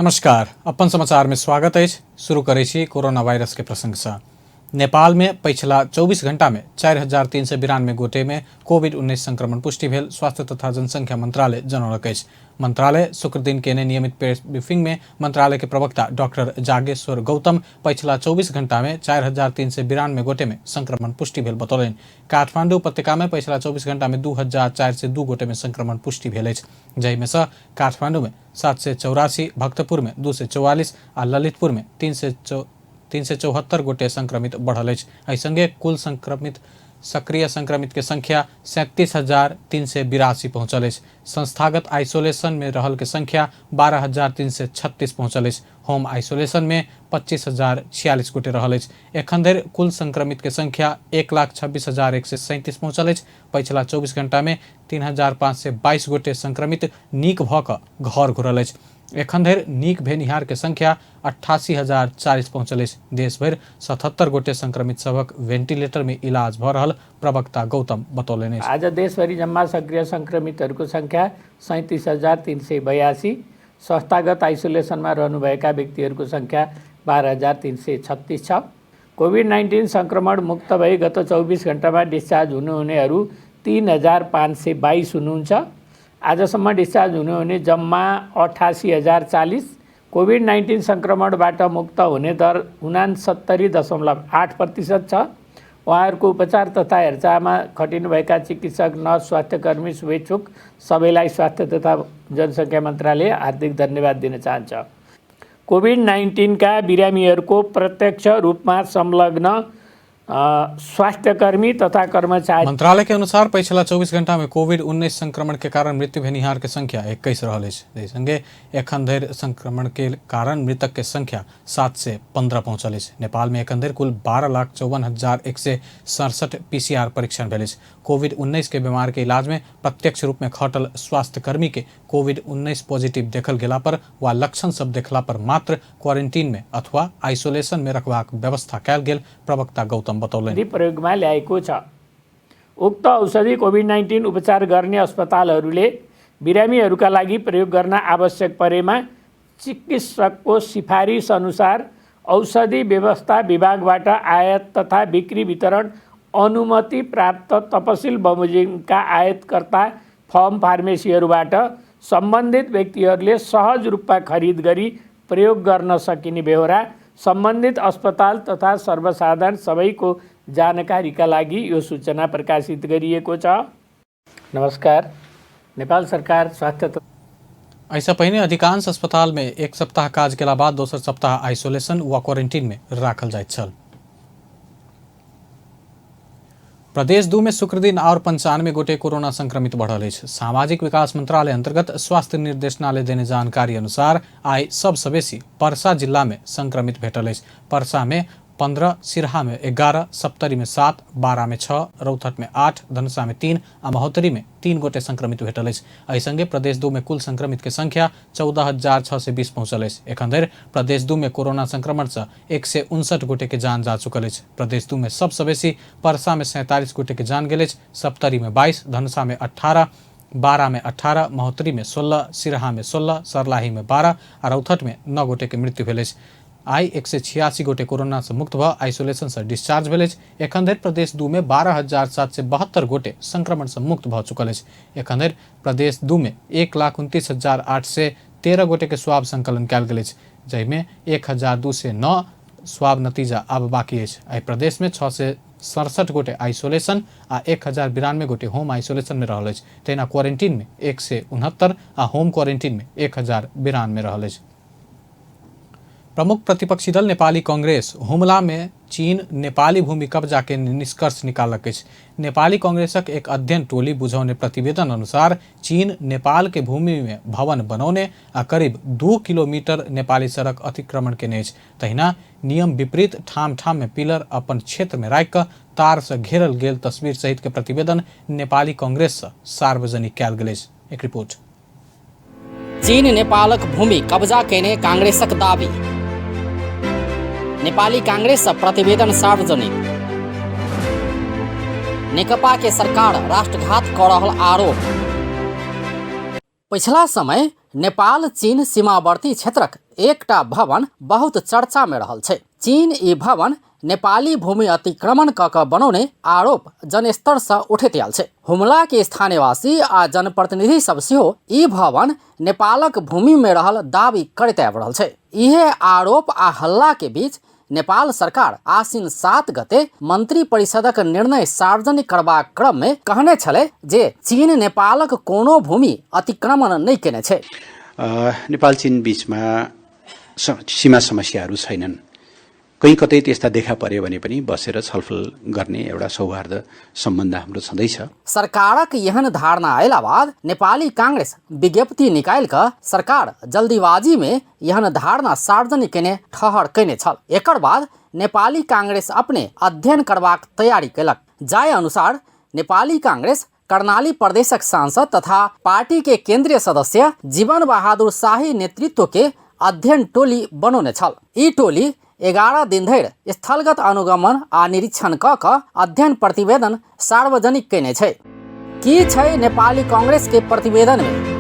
नमस्कार, अपन समाचार में स्वागत अछि। शुरू करै छी कोरोना वायरस के प्रसंग से। नेपाल में पछिला 24 घंटा में 4392 गोटे में कोविड-19 संक्रमण पुष्टि भेल स्वास्थ्य तथा जनसंख्या मंत्रालय जनौलक अछि। मंत्रालय शुक्रदिन केने नियमित प्रेस ब्रीफिंग में मंत्रालय के प्रवक्ता डॉक्टर जागेश्वर गौतम पछिला 24 घंटा में 4392 गोटे में संक्रमण पुष्टि भेल बतौलनि। काठमांडू उपत्यका में पछिला 24 घंटा में 2402 गोटे में संक्रमण पुष्टि भेल अछि, जाहि में सँ काठमांडू में 784, भक्तपुर में 244 आ ललितपुर में 374 गोटे संक्रमित बढ़ल अछि। एहि संगे कुल संक्रमित सक्रिय संक्रमित के संख्या 37,382 पहुंचल अछि। संस्थागत आइसोलेशन में रहल के संख्या 12,336 पहुंचल अछि। होम आइसोलेशन में 25,046 गोटे रहल अछि। एखन धरि कुल संक्रमित के संख्या 1,26,137 पहुंचल अछि। पछिला 24 घंटा में 3,522 गोटे संक्रमित नीक भऽ कऽ घर घुरल अछि। एखन धरि नीक भेनिहार के संख्या 88,040 पहुंचल अछि। देश भरि 77 गोटे संक्रमित सभक वेंटिलेटर में इलाज भऽ रहल प्रवक्ता गौतम बतौलनि अछि। आज देशभरि जम्मा सक्रिय संक्रमितहरूको संख्या 37,382, संस्थागत आइसोलेसनमा रहनुभएका व्यक्तिहरूको संख्या 12,336 छ। कोभिड-19 संक्रमण मुक्त भई गत 24 घण्टामा डिस्चार्ज हुनुहुनेहरू 3,522 हुनुहुन्छ। आजसम्म डिस्चार्ज हुनुहुने जम्मा 88,040। कोभिड-19 संक्रमणबाट मुक्त हुने दर 69.8% छ। उहाँहरूको उपचार तथा हेरचाहमा खटिनुभएका चिकित्सक, नर्स, स्वास्थ्यकर्मी, शुभेच्छुक सबैलाई स्वास्थ्य तथा जनसङ्ख्या मन्त्रालय हार्दिक धन्यवाद दिन चाहन्छ। कोभिड-19 का बिरामीहरूको प्रत्यक्ष रूपमा संलग्न स्वास्थ्यकर्मी तथा कर्मचारी। मंत्रालय के अनुसार पछिला 24 घंटा में कोविड-19 संक्रमण के कारण मृत्यु भेनिहार के संख्या 21 रहल अछि। एहि संगे एखन धरि संक्रमण के कारण मृतक के संख्या 715 पहुंचल अछि। नेपाल में एखन धरि कुल 12,54,167 पीसीआर परीक्षण भेल अछि। कोविड-19 के बीमार के इलाज में प्रत्यक्ष रूप में खटल स्वास्थ्यकर्मी के कोविड-19 पॉजिटिव देखल गेला पर वा लक्षण सब देखला पर मात्र क्वारेंटीन में अथवा आइसोलेशन में रखबाक व्यवस्था कयल गेल प्रवक्ता गौतम बतौलनि। प्रयोगमा ल्याएको छ। उक्त औषधि कोभिड-19 उपचार गर्ने अस्पतालहरूले बिरामीहरूका लागि प्रयोग गर्न आवश्यक परेमा चिकित्सकको सिफारिस अनुसार औषधि व्यवस्था विभागबाट आयात तथा बिक्री वितरण अनुमति प्राप्त तपसिल बमोजिमका आयातकर्ता फर्म फार्मेसीहरूबाट सम्बन्धित व्यक्तिहरूले सहज रूपमा खरिद गरी प्रयोग गर्न सकिने बेहोरा सम्बन्धित अस्पताल तथा सर्वसाधारण सबैको जानकारीका लागि यो सूचना प्रकाशित गरिएको छ। नमस्कार। नेपाल सरकार स्वास्थ्य एहिसँ पहिने अधिकांश अस्पताल में एक सप्ताह काज केला बाद दोसर सप्ताह आइसोलेशन वा क्वारेंटीन में राखल जाइत छल। प्रदेश 2 में शुक्रदिन और 95 गोटे कोरोना संक्रमित बढ़ल अछि। सामाजिक विकास मंत्रालय अंतर्गत स्वास्थ्य निर्देशनालय देने जानकारी अनुसार आइ सबसँ बेसी परसा जिला में संक्रमित भेटल अछि। परसा में 15, सिरहा में 11, सप्तरी में 7, बारा में 6, रौतहट में 8, धनुषा में 3 आ महोत्तरी में 3 गोटे संक्रमित भेटल अछि। एहि संगे प्रदेश 2 में कुल संक्रमित के संख्या 14,620 पहुंचल अछि। एखन धरि प्रदेश 2 में कोरोना संक्रमण से 159 गोटे के जान जा चुकल अछि। प्रदेश 2 में सबसँ बेसी परसा में 47 गोटे के जान गेल अछि। सप्तरी में 22, धनुषा में 18, बारा में 18, महोत्तरी में 16, सिरहा में 16, सर्लाही में 12 आ रौतहट में 9 गोटे के मृत्यु भेल अछि। आइ 186 गोटे कोरोना से मुक्त भऽ आइसोलेशन से डिस्चार्ज भेल अछि। एखन धरि प्रदेश 2 में 12,772 गोटे संक्रमण से मुक्त भऽ चुकल अछि। एखन धरि प्रदेश 2 में 1,29,813 गोटे के स्वाब संकलन कयल गेल अछि, जाहिमे 1,209 स्वाब नतीजा आब बाकी अछि। एहि प्रदेश में 667 गोटे आइसोलेशन आ 1,092 गोटे होम आइसोलेशन में रहल अछि। तहिना क्वारेंटीन में 169 आ होम क्वारेंटीन में 1,092 रहल अछि। प्रमुख प्रतिपक्षी दल नेपाली कांग्रेस हुमला में चीन नेपाली भूमि कब्जा के निष्कर्ष निकालक अछि। नेपाली कांग्रेसक एक अध्ययन टोली बुझौने प्रतिवेदन अनुसार चीन नेपाल के भूमि में भवन बनौने आ करीब 2 किलोमीटर नेपाली सड़क अतिक्रमण केने अछि। तहिना नियम विपरीत ठाम ठाम में पिलर अपन क्षेत्र में राखि कऽ तार से घेरल गेल तस्वीर सहित के प्रतिवेदन नेपाली कांग्रेस से सार्वजनिक कयल गेल अछि। एक रिपोर्ट। चीन नेपालक भूमि कब्जा केने कांग्रेसक दावी। नेपाली कांग्रेस सँ प्रतिवेदन सार्वजनिक। नेकपा के सरकार राष्ट्रघात क रहल आरोप। पछिला समय नेपाल चीन सीमावर्ती क्षेत्रक एकटा भवन बहुत चर्चा में रहल छै। चीन ई भवन नेपाली भूमि अतिक्रमण क कऽ बनौने आरोप जनस्तर से उठैत आयल छै। हुमला के स्थानीयवासी आ जनप्रतिनिधि सब सेहो ई भवन नेपालक भूमि में रहल दावी करैत आबि रहल छै। इहे आरोप आ हल्ला के बीच नेपाल सरकार आसिन 7 गते मंत्री परिषदक निर्णय सार्वजनिक करबाक क्रम में कहने छलै जे चीन नेपालक कोनो भूमि अतिक्रमण नहि केने छै। नेपाल चीन बीचमा सीमा समस्याहरू छैनन्। कहीँ कतै त्यस्ता देखा पर्यो भने पनि बसेर छलफल गर्ने एउटा सौहार्द सम्बन्ध हाम्रो छँदैछ। सरकारक एहन धारणा अयला बाद नेपाली कांग्रेस विज्ञप्ति निकालि कऽ सरकार जल्दीबाजी में एहन धारणा सार्वजनिक केने ठहर केने छल। एकर बाद नेपाली कांग्रेस अपने अध्ययन करबाक तैयारी केलक, जाहि अनुसार नेपाली कांग्रेस कर्णाली प्रदेशक सांसद तथा पार्टी के केंद्रीय सदस्य जीवन बहादुर शाही नेतृत्व के अध्ययन टोली बनौने छल। ई टोली 11 दिन धरि स्थलगत अनुगमन आ निरीक्षण क कऽ अध्ययन प्रतिवेदन सार्वजनिक केने छै। की छै नेपाली कांग्रेस के प्रतिवेदन में?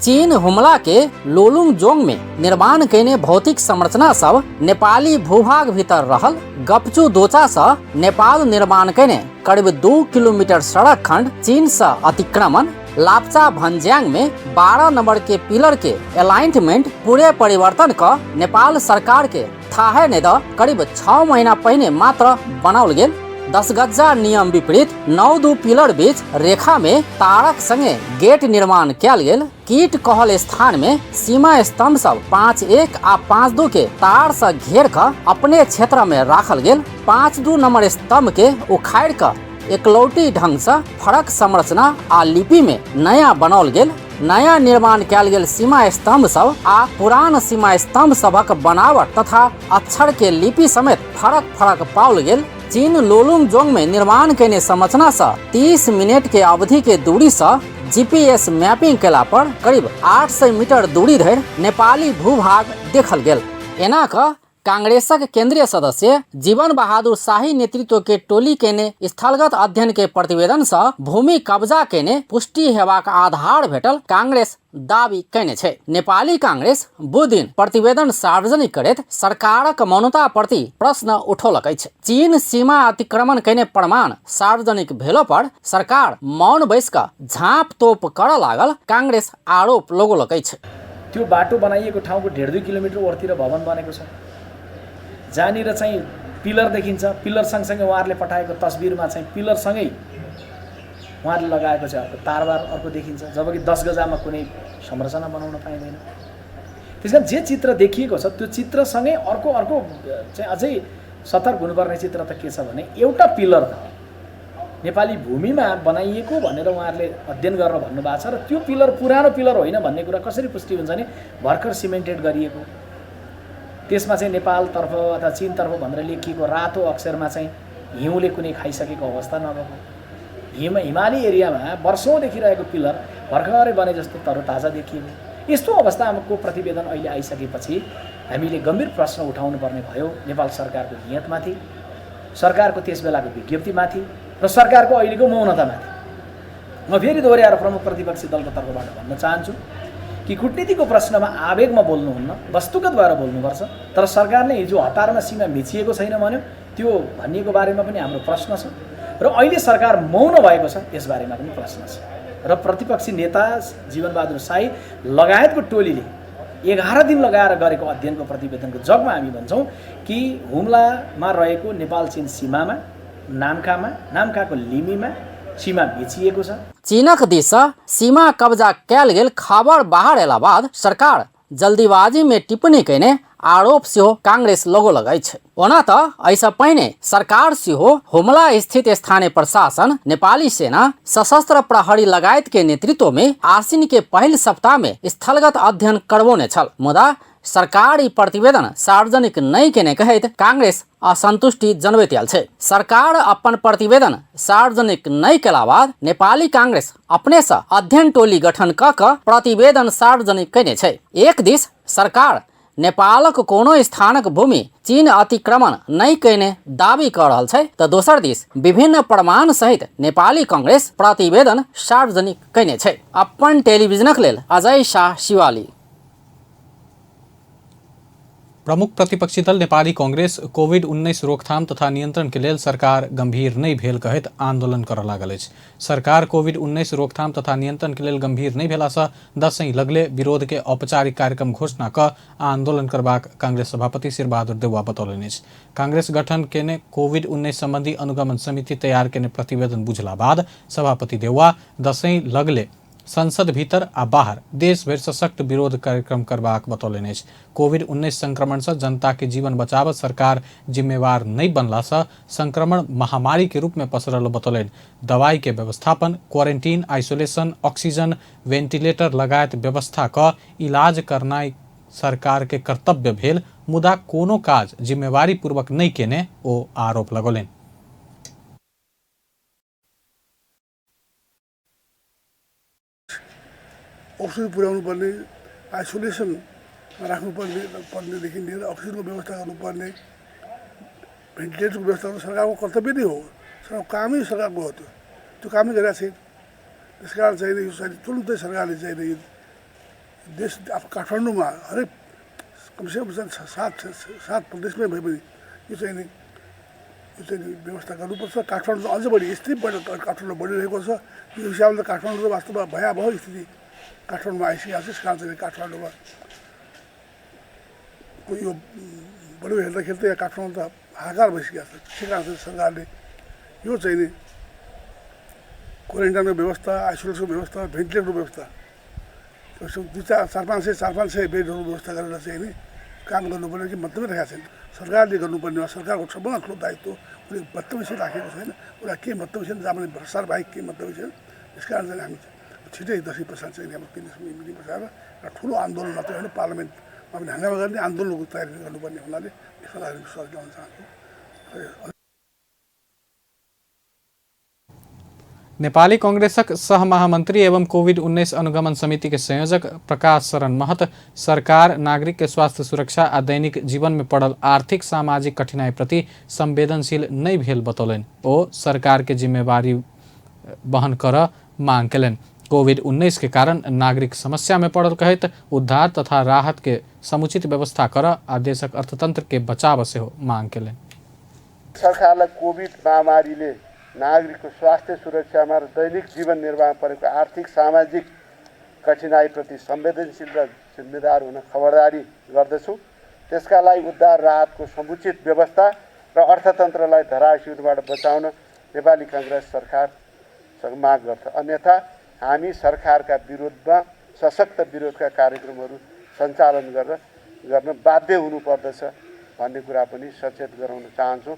चीन हुमला के लोलुंग जोंग में निर्माण केने भौतिक संरचना सब नेपाली भूभाग भीतर रहल गपचू दोचा से नेपाल निर्माण केने करीब 2 किलोमीटर सड़क खंड चीन से अतिक्रमण, लाप्चा भन्ज्यांग में 12 नंबर के पिलर के अलाइनमेंट पूरे परिवर्तन क नेपाल सरकार के थाहे नहि द करीब 6 महीना पहिने मात्र बनाओल गेल। 10 गज्जा नियम विपरीत 9-2 पिलर बीच रेखा में तारक संगे गेट निर्माण कयल गेल। कीट कहल स्थान में सीमा स्तंभ सब 5-1 आ 5-2 के तार से घेर क अपने क्षेत्र में राखल गेल। 5-2 नंबर स्तंभ के उखाड़ क एकलौटी ढंग से फरक संरचना आ लिपि में नया बनाओल गेल। नया निर्माण कयल गेल सीमा स्तंभ सब आ पुरान सीमा स्तंभ सभक बनावट तथा अक्षर के लिपि समेत फरक फरक पाओल गेल। चीन लोलुंग जोंग में निर्माण केने संरचना से 30 मिनट के अवधि के दूरी से जीपीएस मैपिंग केला पर करीब 800 मीटर दूरी धरि नेपाली भूभाग देखल गेल। एना क कांग्रेसक केंद्रीय सदस्य जीवन बहादुर शाही नेतृत्व के टोली केने स्थलगत अध्ययन के प्रतिवेदन से भूमि कब्जा केने पुष्टि हेबाक आधार भेटल कांग्रेस दावी केने छै। नेपाली कांग्रेस बुध दिन प्रतिवेदन सार्वजनिक करैत सरकारक मौनता प्रति प्रश्न उठौलक अछि। चीन सीमा अतिक्रमण केने प्रमाण सार्वजनिक भेलो पर सरकार मौन बैस क झाँप तोप करऽ लागल कांग्रेस आरोप लगौलक अछि। त्यो बाटो बनाइएको ठाउँको 1.5-2 किलोमिटर वरतिर भवन बनेको छ, जहाँनिर चाहिँ पिलर देखिन्छ। पिलर सँगसँगै उहाँहरूले पठाएको तस्बिरमा चाहिँ पिलरसँगै उहाँहरूले लगाएको चाहिँ अर्को तारबार अर्को देखिन्छ, जबकि 10 गजामा कुनै संरचना बनाउन पाइँदैन। त्यस कारण जे चित्र देखिएको छ त्यो चित्रसँगै अर्को अर्को चाहिँ अझै सतर्क हुनुपर्ने चित्र त के छ भने एउटा पिलर त नेपाली भूमिमा बनाइएको भनेर उहाँहरूले अध्ययन गरेर भन्नुभएको छ र त्यो पिलर पुरानो पिलर होइन भन्ने कुरा कसरी पुष्टि हुन्छ भने भर्खर सिमेन्टेड गरिएको, त्यसमा चाहिँ नेपालतर्फ अथवा चिनतर्फ भनेर लेखिएको रातो अक्षरमा चाहिँ हिउँले कुनै खाइसकेको अवस्था नभएको, हिमाली एरियामा वर्षौँदेखि रहेको पिलर भर्खरै बने जस्तो तरोताजा देखिएको, यस्तो अवस्थाको प्रतिवेदन अहिले आइसकेपछि हामीले गम्भीर प्रश्न उठाउनु पर्ने भयो नेपाल सरकारको नियतमाथि, सरकारको त्यस बेलाको विज्ञप्तिमाथि र सरकारको अहिलेको मौनतामाथि। म फेरि दोहोऱ्याएर प्रमुख प्रतिपक्षी दलको तर्फबाट भन्न चाहन्छु कि कूटनीतिको प्रश्नमा आवेगमा बोल्नुहुन्न, वस्तुगत भएर बोल्नुपर्छ। तर सरकारले हिजो हतारमा सीमा मिचिएको छैन भन्यो, त्यो भनिएको बारेमा पनि हाम्रो प्रश्न छ र अहिले सरकार मौन भएको छ यसबारेमा पनि प्रश्न छ। र प्रतिपक्षी नेता जीवनबहादुर शाही लगायतको टोलीले 11 दिन लगाएर गरेको अध्ययनको प्रतिवेदनको जगमा हामी भन्छौँ कि हुम्लामा रहेको नेपाल चीन सीमामा नामकामा, नामकाको लिमीमा सीमा मिचिएको छ। चीनक दिस सीमा कब्जा कयल गेल खबर बाहर अयला बाद सरकार जल्दीबाजी में टिप्पणी केने आरोप सेहो कांग्रेस लगौलक अछि। ओना त एहिसँ पहिने सरकार सेहो हुमला स्थित स्थानीय प्रशासन, नेपाली सेना, सशस्त्र प्रहरी लगायत के नेतृत्व में आसिन के पहिल सप्ताह में स्थलगत अध्ययन करबौने छल, मुदा सरकार ई प्रतिवेदन सार्वजनिक नहि केने कहैत कांग्रेस असंतुष्टि जनबैत आयल छै। सरकार अपन प्रतिवेदन सार्वजनिक नहि केला बाद नेपाली कांग्रेस अपने सँ अध्ययन टोली गठन क कऽ प्रतिवेदन सार्वजनिक केने छै। एक दिस सरकार नेपालक कोनो स्थानक भूमि चीन अतिक्रमण नहि कयने दावी कऽ रहल छै तऽ दोसर दिस विभिन्न प्रमाण सहित नेपाली कांग्रेस प्रतिवेदन सार्वजनिक कयने छै। अपन टेलीविजनक लेल अजय शाह शिवाली। प्रमुख प्रतिपक्षी दल नेपाली कांग्रेस कोविड-19 रोकथाम तथा नियंत्रण के लेल सरकार गंभीर नहि भेल कहैत आंदोलन करऽ लागल अछि। सरकार कोविड-19 रोकथाम तथा नियंत्रण के लेल गंभीर नहि भेला सँ दसैँ लगले विरोध के औपचारिक कार्यक्रम घोषणा कऽ आंदोलन करबाक कांग्रेस सभापति शेरबहादुर देउवा बतौलनि अछि। कांग्रेस गठन केने कोविड-19 संबंधी अनुगमन समिति तैयार केने प्रतिवेदन बुझला बाद सभापति देउवा दसैँ लगले संसद भीतर आ बाहर देश भरि सशक्त विरोध कार्यक्रम करबाक बतौलनि अछि। कोविड-19 संक्रमण से जनता के जीवन बचाव सरकार जिम्मेवार नहीं बनला से संक्रमण महामारी के रूप में पसरल बतौलनि। दवाई के व्यवस्थापन, क्वारंटीन, आइसोलेशन, ऑक्सीजन, वेंटिलेटर लगायत व्यवस्था क इलाज करनाइ सरकार के कर्तव्य भेल, मुदा कोनो काज जिम्मेवारी पूर्वक नहीं केने ओ आरोप लगौलनि। औषधि पुर्याउनु पर्ने, आइसोलेसन राख्नुपर्ने पर्नेदेखि लिएर अक्सिजनको व्यवस्था गर्नुपर्ने, भेन्टिलेटरको व्यवस्था गर्नु सरकारको कर्तव्य नै हो। सरकारको कामै सरकारको हो, त्यो त्यो कामै गरेको छैन। त्यस कारण चाहिँ यो चाहिँ तुरुन्तै सरकारले चाहिँ यो देश अब काठमाडौँमा हरेक कमसेकम सात प्रदेशमै भए पनि यो चाहिँ व्यवस्था गर्नुपर्छ। काठमाडौँ अझ बढी स्थितिबाट काठमाडौँ बढिरहेको छ। यो हिसाबले काठमाडौँ त वास्तवमा भयावह स्थिति काठमाडौँमा आइसकेको छ। त्यस कारण चाहिँ काठमाडौँमा यो बढी हेर्दाखेरि त यहाँ काठमाडौँ त हाहाकार भइसकेको छ। त्यसै कारण चाहिँ सरकारले यो चाहिँ नि क्वारेन्टाइनको व्यवस्था, आइसोलेसनको व्यवस्था, भेन्टिलेटरको व्यवस्था, दुई चार चार पाँच सय चार पाँच सय बेडहरूको व्यवस्था गरेर चाहिँ नि काम गर्नुपर्ने कि मन्तव्य राखेको छैन। सरकारले गर्नुपर्ने सरकारको सबभन्दा ठुलो दायित्व उसले मन्तव्य राखेको छैन। उसलाई के मन्तव्य छैन, जहाँ पनि भ्रष्टाचार बाहेक के मन्तव्य छैन। त्यस कारण चाहिँ हामी छिटै दसैँ पछाडि चाहिँ हाम्रो केन्द्रीय मिटिङ बसाएर एउटा ठुलो आन्दोलन मात्रै होइन, पार्लियामेन्टमा पनि हङ्गामा गर्ने आन्दोलनको तयारी गर्नुपर्ने हुनाले यसमा लागि विश्वास ल्याउन चाहन्छु। नेपाली कांग्रेसक सहमहामंत्री एवं कोविड-19 अनुगमन समिति के संयोजक प्रकाश शरण महत सरकार नागरिक के स्वास्थ्य सुरक्षा आ दैनिक जीवन में पड़ल आर्थिक सामाजिक कठिनाई प्रति संवेदनशील नहीं भेल बतौलनि। ओ सरकार के जिम्मेवारी वहन कर मांग केलनि। कोविड-19 के कारण नागरिक समस्या में पड़ल कहैत उद्धार तथा राहत के समुचित व्यवस्था कर आ देशक अर्थतंत्र के बचाव सेहो मांग केलनि। सरकारलाई कोविड महामारीले नागरिकको स्वास्थ्य सुरक्षामा र दैनिक जीवन निर्वाह परेको आर्थिक सामाजिक कठिनाइप्रति संवेदनशील र जिम्मेदार हुन खबरदारी गर्दछौँ। त्यसका लागि उद्धार राहतको समुचित व्यवस्था र अर्थतन्त्रलाई धराशायीबाट बचाउन नेपाली काङ्ग्रेस सरकारसँग माग गर्छ। अन्यथा हामी सरकारका विरुद्धमा सशक्त विरोधका कार्यक्रमहरू सञ्चालन गर्न बाध्य हुनुपर्दछ भन्ने कुरा पनि सचेत गराउन चाहन्छौँ।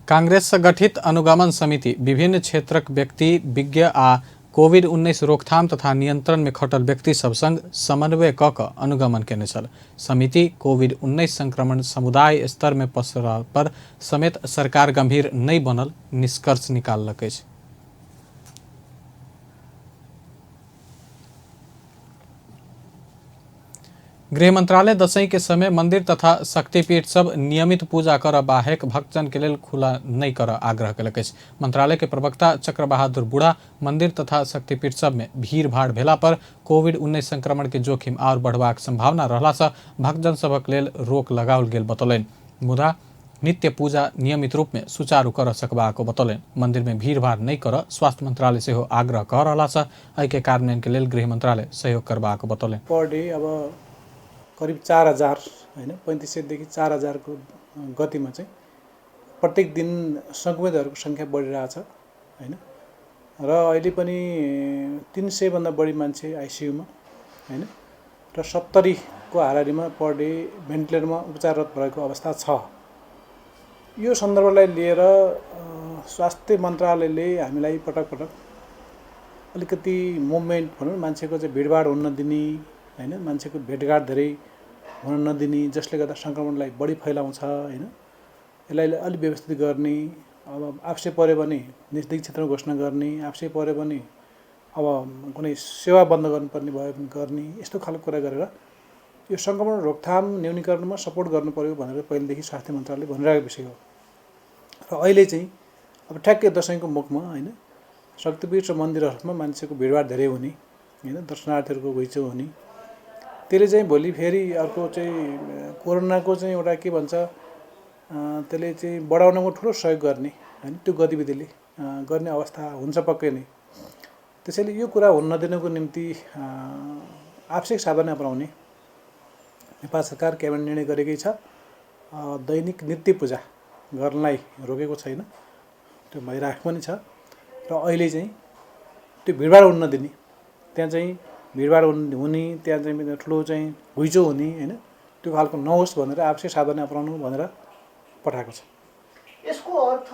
कांग्रेस से गठित अनुगमन समिति विभिन्न क्षेत्रक व्यक्ति, विज्ञ आ कोविड-19 रोकथाम तथा नियंत्रण में खटल व्यक्ति सब संग समन्वय क क अनुगमन केने छल। समिति कोविड-19 संक्रमण समुदाय स्तर में पसरल पर समेत सरकार गंभीर नहीं बनल निष्कर्ष निकाललक अछि। गृह मंत्रालय दसैँ के समय मंदिर तथा शक्तिपीठ सब नियमित पूजा कर बाहेक भक्तजन के लेल खुला नहीं कर आग्रह केलक अछि। मंत्रालय के प्रवक्ता चक्रबहादुर बुढ़ा मंदिर तथा शक्तिपीठ सब में भीड़ भाड़ भेला पर कोविड-19 संक्रमण के जोखिम और बढ़बाक संभावना रहला से भक्तजन सभक लेल रोक लगाओल गेल बतौलनि। मुदा नित्य पूजा नियमित रूप में सुचारू कर सकबाक बतौलनि। मंदिर में भीड़ भाड़ नहीं कर स्वास्थ्य मंत्रालय सेहो आग्रह कर रहला से एहि के कार्यान्वयन के लेल गृह मंत्रालय सहयोग करबाक बतौलनि। पर डे अब करिब 4000 हैन 3500 देखि 4000 को गतिमा चाहिँ प्रत्येक दिन संक्रमितहरूको संख्या बढिरहेछ हैन, र अहिले पनि 300 भन्दा बढी मान्छे आइसियुमा हैन र 70 को हाराहारीमा पर डे भेन्टिलेटरमा उपचाररत भएको अवस्था छ। यो सन्दर्भलाई लिएर स्वास्थ्य मन्त्रालयले हामीलाई पटक पटक अलिकति मुभमेन्ट भनौँ, मान्छेको चाहिँ भिडभाड हुन नदिने हैन, मान्छेको भेटघाट धेरै हुन नदिने, जसले गर्दा सङ्क्रमणलाई बढी फैलाउँछ हैन, यसलाई अलि व्यवस्थित गर्ने अब आवश्यक पऱ्यो भने निषेधित क्षेत्रमा घोषणा गर्ने, आवश्यक पऱ्यो भने अब कुनै सेवा बन्द गर्नुपर्ने भयो भने गर्ने, यस्तो खालको कुरा गरेर यो सङ्क्रमण रोकथाम न्यूनीकरणमा सपोर्ट गर्नु पऱ्यो भनेर पहिलेदेखि स्वास्थ्य मन्त्रालयले भनिरहेको विषय हो। र अहिले चाहिँ अब ठ्याक्कै दसैँको मुखमा होइन शक्तिपीठ र मन्दिरहरूमा मान्छेको भिडभाड धेरै हुने होइन, दर्शनार्थीहरूको घुइँचो हुने, त्यसले चाहिँ भोलि फेरि अर्को चाहिँ कोरोनाको चाहिँ एउटा के भन्छ त्यसले चाहिँ बढाउनमा ठुलो सहयोग गर्ने होइन, त्यो गतिविधिले गर्ने अवस्था हुन्छ पक्कै नै। त्यसैले यो कुरा हुन नदिनुको निम्ति आवश्यक सावधानी अपनाउने नेपाल सरकार क्याबिनेट निर्णय गरेकै छ। दैनिक नित्य पूजा गर्नलाई रोकेको छैन, त्यो भइरहेको पनि छ। र अहिले चाहिँ त्यो भिडभाड हुन नदिने, त्यहाँ चाहिँ भिडभाड हुने, त्यहाँ चाहिँ ठुलो चाहिँ घुइँचो हुने होइन, त्यो खालको नहोस् भनेर आवश्यक सावधानी अपनाउनु भनेर पठाएको छ। यसको अर्थ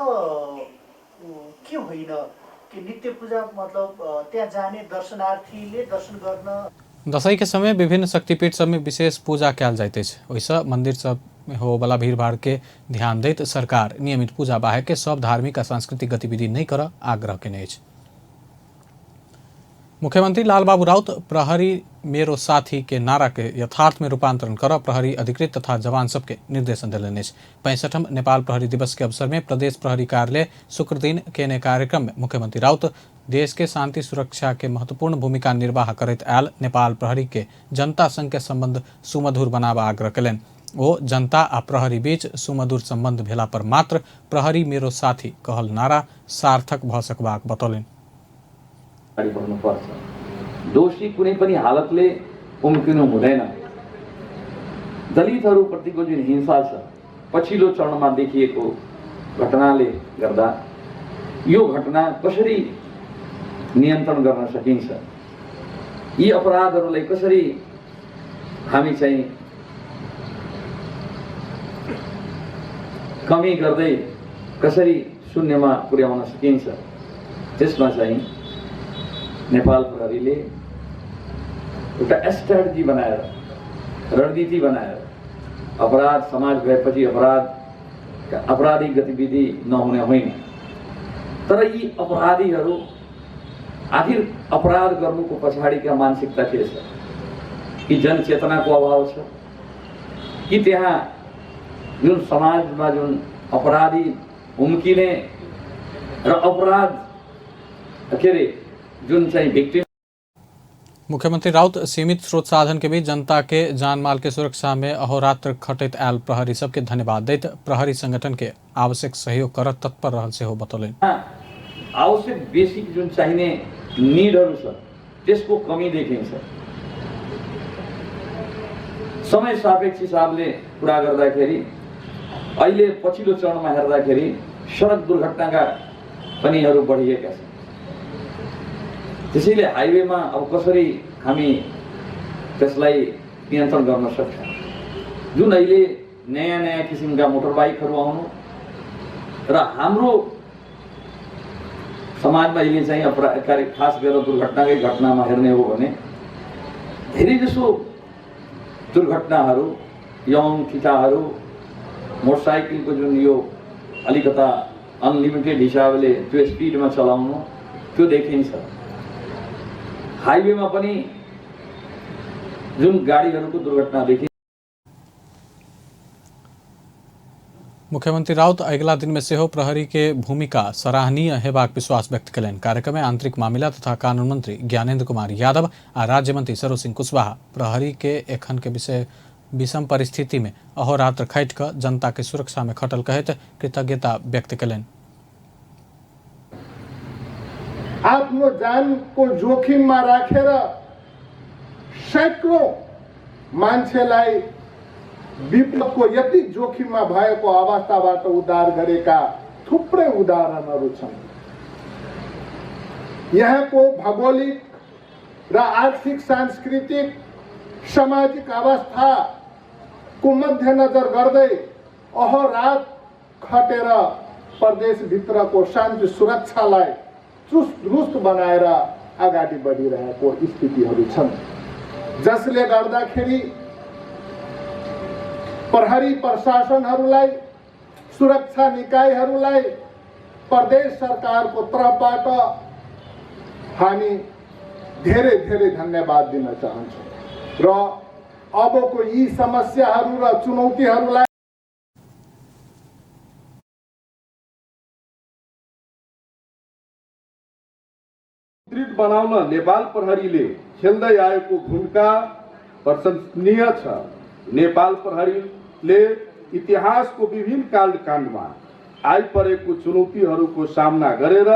के होइन कि नित्य पूजा मतलब त्यहाँ जाने दर्शनार्थीले दर्शन गर्न। दसैँ के समय विभिन्न शक्तिपीठ सब में विशेष पूजा कयल जाइत अछि। ओहिसँ मंदिर सब में होबला भीड़भाड़ के ध्यान दैत सरकार नियमित पूजा बाहेक के सब धार्मिक आ सांस्कृतिक गतिविधि नहि करऽ आग्रह केने अछि। मुख्यमंत्री लालबाबू राउत प्रहरी मेरो साथी के नारा के यथार्थ में रूपांतरण कर प्रहरी अधिकृत तथा जवान सबके निर्देशन देलनि अछि। 65ठम नेपाल प्रहरी दिवस के अवसर में प्रदेश प्रहरी कार्यालय शुक्र दिन केने कार्यक्रम में मुख्यमंत्री राउत देश के शांति सुरक्षा के महत्वपूर्ण भूमिका निर्वाह करैत आयल नेपाल प्रहरी के जनता संग के संबंध सुमधुर बनाबऽ आग्रह कयलनि। ओ जनता आ प्रहरी बीच सुमधुर संबंध भेला पर मात्र प्रहरी मेरो साथी कहल नारा सार्थक भऽ सकबाक बतौलनि। अगाडि बढ्नुपर्छ। दोषी कुनै पनि हालतले उम्किनु हुँदैन। दलितहरूप्रतिको जुन हिंसा छ पछिल्लो चरणमा देखिएको घटनाले गर्दा यो घटना कसरी नियन्त्रण गर्न सकिन्छ, यी अपराधहरूलाई कसरी हामी चाहिँ कमी गर्दै कसरी शून्यमा पुर्याउन सकिन्छ, त्यसमा चाहिँ नेपाल प्रहरीले एउटा स्ट्राटेजी बनाएर, रणनीति बनाएर अपराध समाज भएपछि अपराधिक गतिविधि नहुने होइन, तर यी अपराधीहरू आखिर अपराध गर्नुको पछाडिका मानसिकता के छ? कि जनचेतनाको अभाव छ, कि त्यहाँ जुन समाजमा जुन अपराधी उम्किने र अपराध के अरे जुन चाहिँ भिक्टिम। मुख्यमंत्री राउत सीमित स्रोत साधन के बीच जनता के जान माल के सुरक्षा में अहोरात्र खटैत आयल प्रहरी सबके धन्यवाद दैत प्रहरी संगठन के आवश्यक सहयोग कर तत्पर रहल सेहो बतौलनि। आवश्यक बेसिक जुन चाहिने निडहरू छ त्यसको कमी देखिन्छ। समय सापेक्ष हिसाबले कुरा गर्दाखेरि अहिले पछिल्लो चरणमा हेर्दाखेरि सडक दुर्घटनाका पनिहरू बढिएका छन्। त्यसैले हाइवेमा अब कसरी हामी त्यसलाई नियन्त्रण गर्न सक्छौँ? जुन अहिले नयाँ नयाँ किसिमका मोटरबाइकहरू आउनु र हाम्रो समाजमा अहिले चाहिँ अपराधकारी खास गरेर दुर्घटनाकै घटनामा हेर्ने हो भने धेरैजसो दुर्घटनाहरू यङ केटाहरू मोटरसाइकलको जुन यो अलिकता अनलिमिटेड हिसाबले त्यो स्पिडमा चलाउनु त्यो देखिन्छ। हाइवेमा पनि जुन गाडीहरूको दुर्घटना देखिन्छ। मुख्यमंत्री राउत अगिला दिन में सेहो प्रहरी के भूमिका सराहनीय हेबाक विश्वास व्यक्त कयलनि। कार्यक्रम में आंतरिक मामिला तथा कानून मंत्री ज्ञानेन्द्र कुमार यादव आ राज्य मंत्री सरोज सिंह कुशवाहा प्रहरी के एखन के विषय विषम परिस्थिति में अहोरात्र खटि कऽ जनता के सुरक्षा में खटल कहैत कृतज्ञता व्यक्त कयलनि। आफ्नो जानको जोखिममा राखेर सैकड़ौं मान्छेलाई विपदको यति जोखिममा भएको अवस्थाबाट उद्धार गरेका थुप्रै उदाहरणहरू छन्। यहाँको भौगोलिक र आर्थिक, सांस्कृतिक, सामाजिक अवस्थाको मध्यनजर गर्दै अहोरात खटेर प्रदेशभित्रको शान्ति सुरक्षालाई चुस्त दुरुस्त बनाएर अगाडि बढिरहेको स्थितिहरू छन्, जसले गर्दाखेरि प्रहरी प्रशासनहरूलाई, सुरक्षा निकायहरूलाई प्रदेश सरकारको तर्फबाट हामी धेरै धेरै धन्यवाद दिन चाहन्छौँ र अबको यी समस्याहरू र चुनौतीहरूलाई सुदृढ बनाउन नेपाल प्रहरीले खेल्दै आएको भूमिका प्रशंसनीय छ। नेपाल प्रहरीले इतिहासको विभिन्न कालखण्डमा आइपरेको चुनौतीहरूको सामना गरेर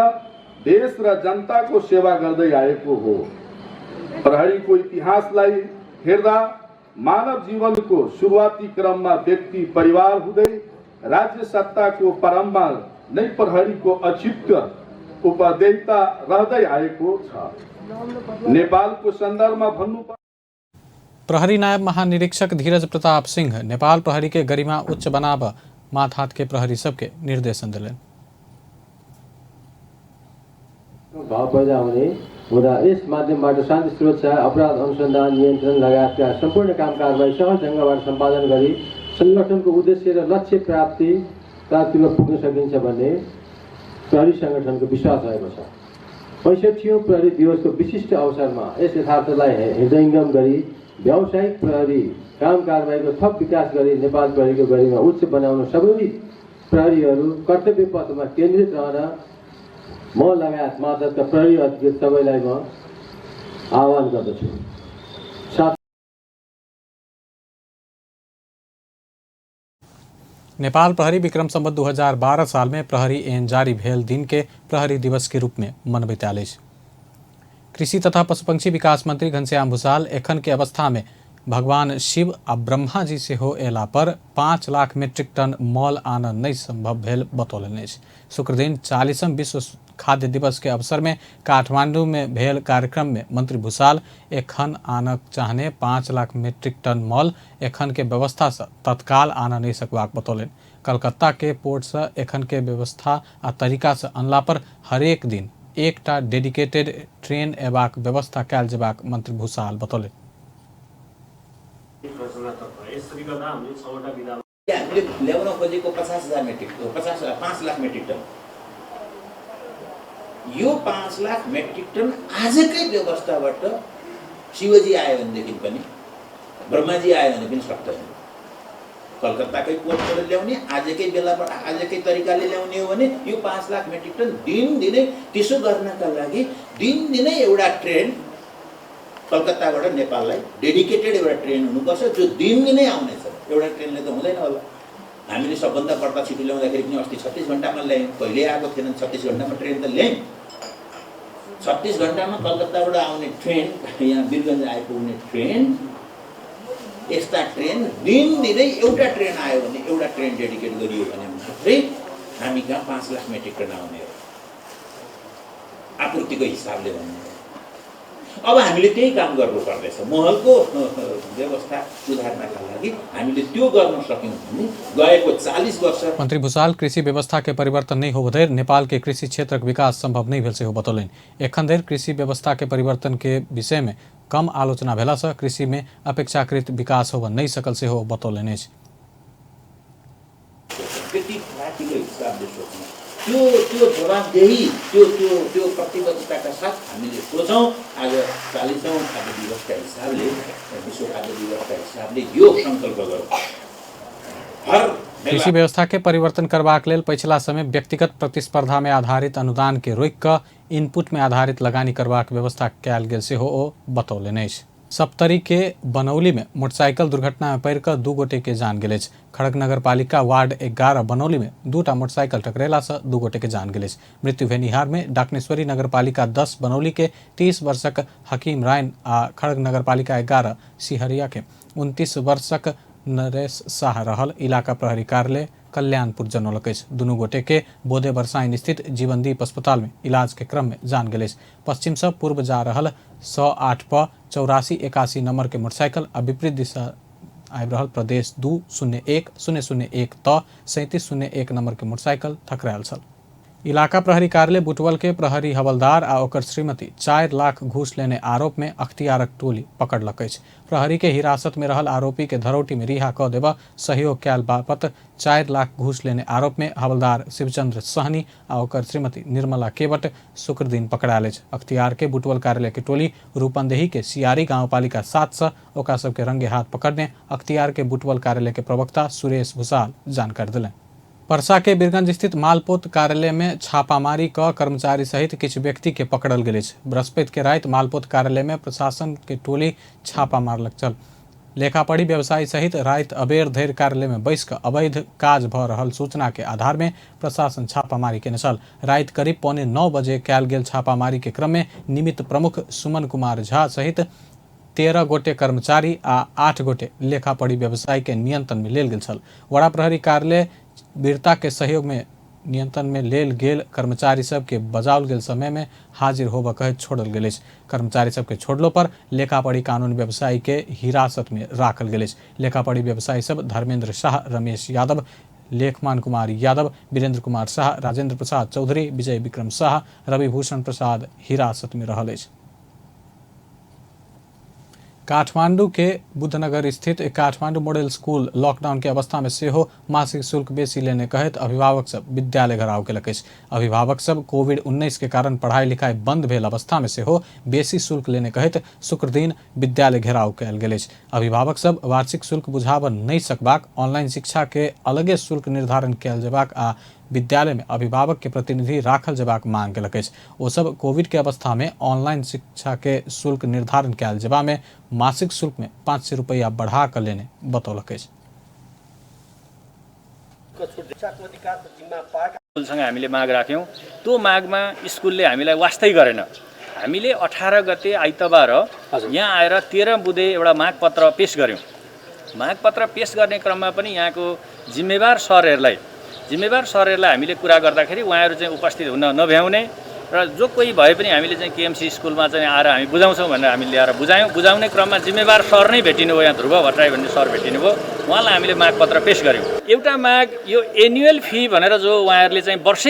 देश र जनताको सेवा गर्दै आएको हो। प्रहरीको इतिहासलाई हेर्दा मानव जीवनको सुरुवाती क्रममा व्यक्ति परिवार हुँदै राज्य सत्ताको प्रारम्भमा नै प्रहरीको अच्युत उपादेयता रहँदै आएको छ। नेपालको सन्दर्भमा भन्नु प्रहरी नायब महानिरीक्षक धीरज प्रताप सिंह नेपाल प्रहरी के गरिमा उच्च बनाब माथात के प्रहरी सबके निर्देशन दिलनि। भाव पैदा हुने हुँदा यस माध्यमबाट शान्ति सुरक्षा, अपराध अनुसन्धान नियन्त्रण लगायतका सम्पूर्ण काम कारबाही सहज ढङ्गबाट सम्पादन गरी संगठनको उद्देश्य र लक्ष्य प्राप्तिमा पुग्न सकिन्छ भन्ने प्रहरी सङ्गठनको विश्वास रहेको छ। 65औं प्रहरी दिवसको विशिष्ट अवसरमा यस यथार्थलाई हृदयङ्गम गरी व्यावसायिक प्रहरी काम कारबाहीको थप विकास गरी नेपाल प्रहरीको गरिमा उच्च बनाउन सबै प्रहरीहरू कर्तव्य पथमा केन्द्रित रहन म लगायत मातहतका प्रहरी अधिकृत सबैलाई म आह्वान गर्दछु। साथ नेपाल प्रहरी विक्रम संवत 2012 साल में प्रहरी ऐन जारी भेल दिन के प्रहरी दिवस के रूप में मनबैत आयल अछि। कृषि तथा पशुपक्षी विकास मंत्री घनश्याम भूषाल एखन के अवस्था में भगवान शिव आ ब्रह्मा जी सेहो एला पर 5 लाख मीट्रिक टन मल आनऽ नहि संभव भेल बतौलनि अछि। शुक्रदिन 40म विश्व खाद्य दिवस के अवसर में काठमांडू में भेल कार्यक्रम में मंत्री भूषाल एखन आनऽ चाहने 5 लाख मीट्रिक टन मल एखन के व्यवस्था से तत्काल आनऽ नहि सकबाक बतौलनि। कलकत्ता के पोर्ट से एखन के व्यवस्था आ तरीका से अनला पर हरेक दिन एकटा डेडिकेटेड ट्रेन एबाक व्यवस्था कयल जेबाक मंत्री भूषाल बतौलनि। हामीले ल्याउन खोजेको 50,000 मेट्रिक 5 लाख मेट्रिक टन, यो 5 लाख मेट्रिक टन आजकै व्यवस्थाबाट शिवजी आयो भनेदेखि पनि, ब्रह्माजी आयो भने पनि सक्दैन। कलकत्ताकै पोर्टबाट ल्याउने, आजकै बेलाबाट आजकै तरिकाले ल्याउने हो भने यो 5 लाख मेट्रिक टन दिनदिनै, त्यसो गर्नका लागि दिनदिनै एउटा ट्रेन कलकत्ताबाट नेपाललाई डेडिकेटेड एउटा ट्रेन हुनुपर्छ जो दिनदिनै आउनेछ। एउटा ट्रेनले त हुँदैन होला। हामीले सबभन्दा बढ्ता छिटो ल्याउँदाखेरि पनि अस्ति 36 घन्टामा ल्यायौँ, कहिले आएको थिएन। 36 घन्टामा ट्रेन त ल्यायौँ। 36 घन्टामा कलकत्ताबाट आउने ट्रेन, यहाँ वीरगञ्ज आइपुग्ने ट्रेन, यस्ता ट्रेन दिनदिनै एउटा ट्रेन आयो भने, एउटा ट्रेन डेडिकेट गरियो भने मात्रै हामी कहाँ 5 लाख मेट्रिक टन आउने हो आपूर्तिको हिसाबले भन्ने। अब हामीले त्यही काम गर्नु पर्दैछ। महलको व्यवस्था सुधार्नका लागि हामीले त्यो गर्न सक्यौँ भने गएको 40 वर्ष। मंत्री भूषाल कृषि व्यवस्था के परिवर्तन नहीं होबो धरि नेपाल के कृषि क्षेत्रक विकास संभव नहीं भेल सेहो बतौलनि। एखन धरि कृषि व्यवस्था के परिवर्तन के विषय में कम आलोचना भेला से कृषि में अपेक्षाकृत विकास होब नहीं सकल सेहो बतौलनि अछि। त्यति माथिल्लो हिसाबले सोच्नु, त्यो त्यो जवाबदेही, त्यो त्यो त्यो प्रतिबद्धताका साथ हामीले सोचौँ। आज 40औं खाद्य दिवसका हिसाबले, विश्व खाद्य दिवसका हिसाबले यो सङ्कल्प गरौँ। हर कृषि व्यवस्था के परिवर्तन करबाक लेल पछिला समय व्यक्तिगत प्रतिस्पर्धा में आधारित अनुदान के रोकि कऽ इनपुट में आधारित लगानी करबाक व्यवस्था कयल गेल सेहो ओ बतौलनि अछि। सप्तरी के बनौली में मोटरसाइकिल दुर्घटना में पड़ि कऽ 2 गोटे के जान गेल अछि। खड़ग नगरपालिका वार्ड 11 बनौली में 2टा मोटरसाइकिल टकरेला से 2 गोटे के जान गेल अछि। मृत्यु भेनिहार में डाकनेश्वरी नगरपालिका 10 बनौली के 30 वर्षक हकीम रायन आ खड़ग नगरपालिका 11 सिहरिया के 29 वर्षक नरेश शाह रहल इलाका प्रहरी कार्यालय कल्याणपुर जनौलक अछि। दुनू गोटे के बोधे बरसाइन स्थित जीवनदीप अस्पताल में इलाज के क्रम में जान गेल अछि। पश्चिम से पूर्व जा रहल 108 प 8481 नंबर के मोटरसाइकिल आ विपरीत दिशा आबि रहल प्रदेश 2 01 001 त 3701 नंबर के मोटरसाइकिल टकरायल छल। इलाका प्रहरी कार्यालय बुटवल के प्रहरी हवलदार आ ओकर श्रीमती 4 लाख घूस लेने आरोप में अख्तियारक टोली पकड़लक अछि। प्रहरी के हिरासत में रहल आरोपी के धरौटी में रिहा क देबऽ सहयोग कयल बापत 4 लाख घूस लेने आरोप में हवलदार शिवचंद्र सहनी आ ओकर श्रीमती निर्मला केवट शुक्र दिन पकड़ायल अछि। अख्तियार के बुटवल कार्यालय के टोली रूपंदेही के सियारी गांवपालिका 7 से ओकरा सबके रंगे हाथ पकड़ने अख्तियार के बुटवल कार्यालय के प्रवक्ता सुरेश भूषाल जानकारी देलनि। परसा के बीरगंज स्थित मालपोत कार्यालय में छापामारी क कर्मचारी सहित किछु व्यक्ति के पकड़ल गेल अछि। बृहस्पति के राति मालपोत कार्यालय में प्रशासन के टोली छापा मारलक छल। लेखापढ़ी व्यवसायी सहित राति अबेर धरि कार्यालय में बैस कऽ अवैध काज भऽ रहल सूचना के आधार में प्रशासन छापामारी केने छल। राति करीब 8:45 बजे कयल गेल छापामारी के क्रम में निमित्त प्रमुख सुमन कुमार झा सहित 13 गोटे कर्मचारी आ 8 गोटे लेखापढ़ी व्यवसायी के नियंत्रण में लेल गेल छल। वड़ा प्रहरी कार्यालय वीरता के सहयोग में नियंत्रण में लेल गेल कर्मचारी सबके बजाओल गेल समय में हाजिर होबऽ कहैत छोड़ल गेल अछि। कर्मचारी सबके छोड़लो पर लेखापढ़ी कानून व्यवसायी के हिरासत में राखल गेल अछि। लेखापढ़ी व्यवसायी सब धर्मेंद्र शाह, रमेश यादव, लेखमान कुमार यादव, वीरेंद्र कुमार शाह, राजेंद्र प्रसाद चौधरी, विजय विक्रम शाह, रविभूषण प्रसाद हिरासत में रहल अछि। काठमांडू के बुद्धनगर स्थित काठमांडू मॉडल स्कूल लॉकडाउन के अवस्था में सेहो मासिक शुल्क बेसी लेने कहैत अभिभावक सब विद्यालय घेराव केलक अछि। अभिभावक सब कोविड-19 के कारण पढ़ाई लिखाई बंद भेल अवस्था में सेहो बेसी शुल्क लेने कहैत शुक्रदिन विद्यालय घेराव कयल गेल अछि। अभिभावक सब वार्षिक शुल्क बुझाबऽ नहि सकबाक, ऑनलाइन शिक्षा के अलगे शुल्क निर्धारण कयल जेबाक आ विद्यालय में अभिभावक के प्रतिनिधि राखल जेबाक मांग केलक अछि। ओ सब कोविड के अवस्था में ऑनलाइन शिक्षा के शुल्क निर्धारण कयल जेबा में मासिक शुल्क में 500 रुपया बढ़ा कऽ लेने बतौलक अछि। स्कुलसँग हामीले माग राख्यौँ, त्यो मागमा स्कुलले हामीलाई वास्तै गरेन। हामीले 18 गते आइतबार यहाँ आएर 13 बुधे एउटा मागपत्र पेश गऱ्यौँ। मागपत्र पेश गर्ने क्रममा पनि यहाँको जिम्मेवार सरहरूलाई हामीले कुरा गर्दाखेरि उहाँहरू चाहिँ उपस्थित हुन नभ्याउने र जो कोही भए पनि हामीले चाहिँ केएमसी स्कुलमा चाहिँ आएर हामी बुझाउँछौँ भनेर हामी ल्याएर बुझायौँ। बुझाउने क्रममा जिम्मेवार सर नै भेटिनु भयो, यहाँ ध्रुव भट्टराई भन्ने सर भेटिनु भयो, उहाँलाई हामीले मागपत्र पेश गऱ्यौँ। एउटा माग यो एनुअल फी भनेर जो उहाँहरूले चाहिँ वर्षै